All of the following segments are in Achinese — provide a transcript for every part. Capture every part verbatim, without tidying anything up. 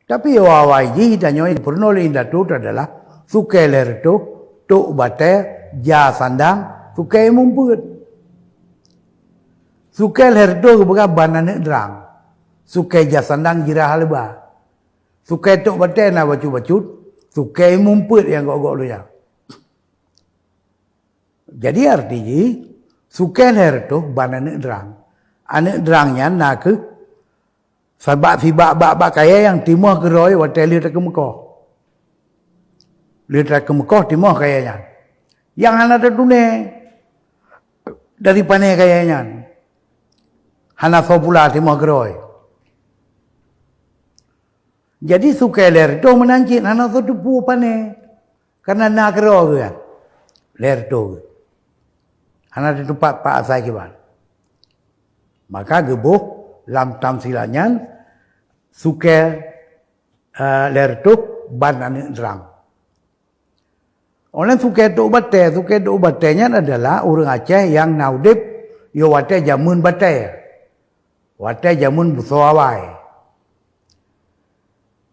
Tapi awai-awai jih tanyoe peurunoe lé indatu adalah Sukée Lhée Reutôh, Tok Batée, Ja Sandang, Sukée Imum Peuet. Sukée Lhée Reutôh geupeugah ban aneuëk drang. Sukée Ja Sandang Jirah Haleuba. Sukée Tok Batée na bacut-bacut, Sukée Imum Peuet nyang gok-gok donya. Jadi arti jih, Sukée Lhée Reutôh ban aneuëk drang. Aneuëk drang nyan na kheueh sabab sibak bak-bak kayée nyang timoh keudroe watée lheueh takeumeukoh. Lheueh takeumeukoh timoh kayée nyan. Nyang hana tatuné dari pané kayée nyan. Hana soe pula timoh keudroe. Jadi Sukée Lhée Reutôh meunan cit hana soe teupeu pané. Karena na keudroe geuh kan. Lhée Reutôh geuh. Hana teutupat pat asai kiban. Maka geuboh lam tamsilah nyan Sukée, eh, Lhée Reutôh ban aneuëk drang. Oleh Sukée Tok Batée, Sukée Tok Batée nyan adalah ureuëng Aceh nyang na udeb yoh watée jameun batée. Watée jameun beusoe awai.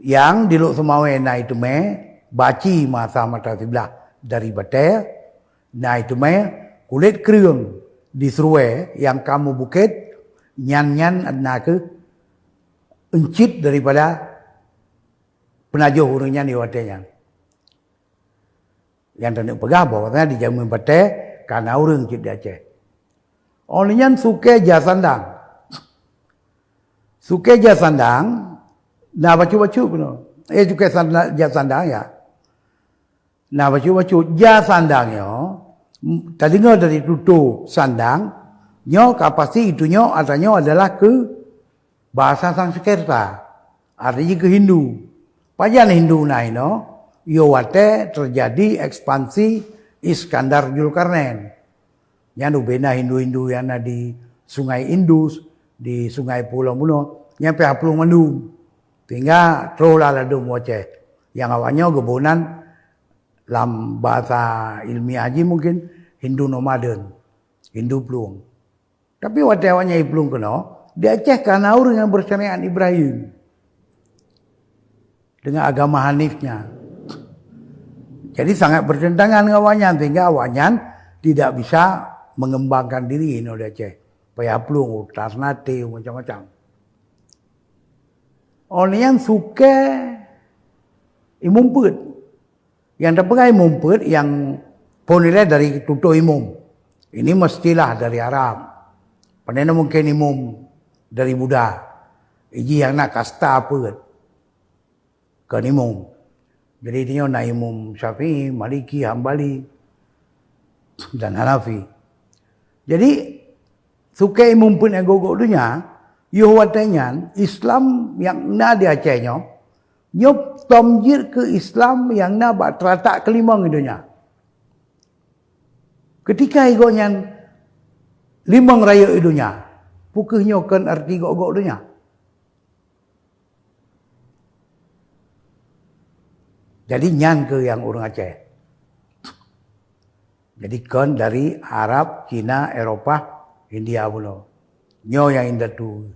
Nyang di Lhokseumawe na iteumé baci masa mata siblah dari batée, na iteumé kulét kreueng di Seruwe nyang ka meubukét, nyan-nyan na kheueh euncit daripada peunajoh ureuëng nyan di watée nyan. Nyang taneuk peugah bahwa di jameun batée ka na ureuëng cit di Aceh. Óh lheueh nyan Sukée Ja Sandang. Sukée Ja Sandang na bacut-bacut keunoe. Eh, Sukée Sanda-, Ja Sandang ya. Na bacut-bacut Ja Sandang nyoe, m-, tadeungoe dari tutoe Sandang, nyoe ka pasti geutunyok atra nyoe adalah keu bahasa Sanskerta, arti jih keu Hindu. Pajan Hindu na inoe, yoh watée teujadi ekspansi Iskandar Zulkarnain. Nyan ubena Hindu-Hindu nyang na di Sungai Indus, di Sungai Pulo bunoe, nyan pih plueng mandum. Sehingga troh lah ladôm u Aceh. Nyang awaknyoe geuboh nan lam bahasa ilmiah jih mungkin Hindu nomaden, Hindu plueng. Tapi watée awaknyan iplueng keunoe, di Aceh ka na ureuëng nyang bersyariat Ibrahim dengan agama Hanif nyan. Jadi sangat bertentangan dengan awaknyan, sehingga awaknyan tidak bisa mengembangkan diri inoe di Aceh. Payah plueng u Ternate macam-macam. Óh lheueh nyan Sukée Imum Peuet. Nyang tapeugah Imum Peuet nyang phon ilée dari tutoe imum. Ini mestilah dari Arab. Pane na mungkin imum dari Buddha. Iji nyang na kasta peuet kon imum. Jadi, di nyoe na Imum Syafi'i, Maliki, Hambali, dan Hanafi. Jadi, Sukée Imum Peuet nyang gok-gok donya, yoh watée nyan Islam nyang na di Aceh nyoe, nyoe tom jeuet keu Islam nyang na bak teutak keulimong donya. Keutika gobnyan limong rayeuk donya, peu kheueh nyoe kon arti gok-gok donya? Jadi nyan keuh nyang ureuëng Aceh. Jadi kon dari Arab, Cina, Eropah, India bunoe. Nyoe nyang indatu.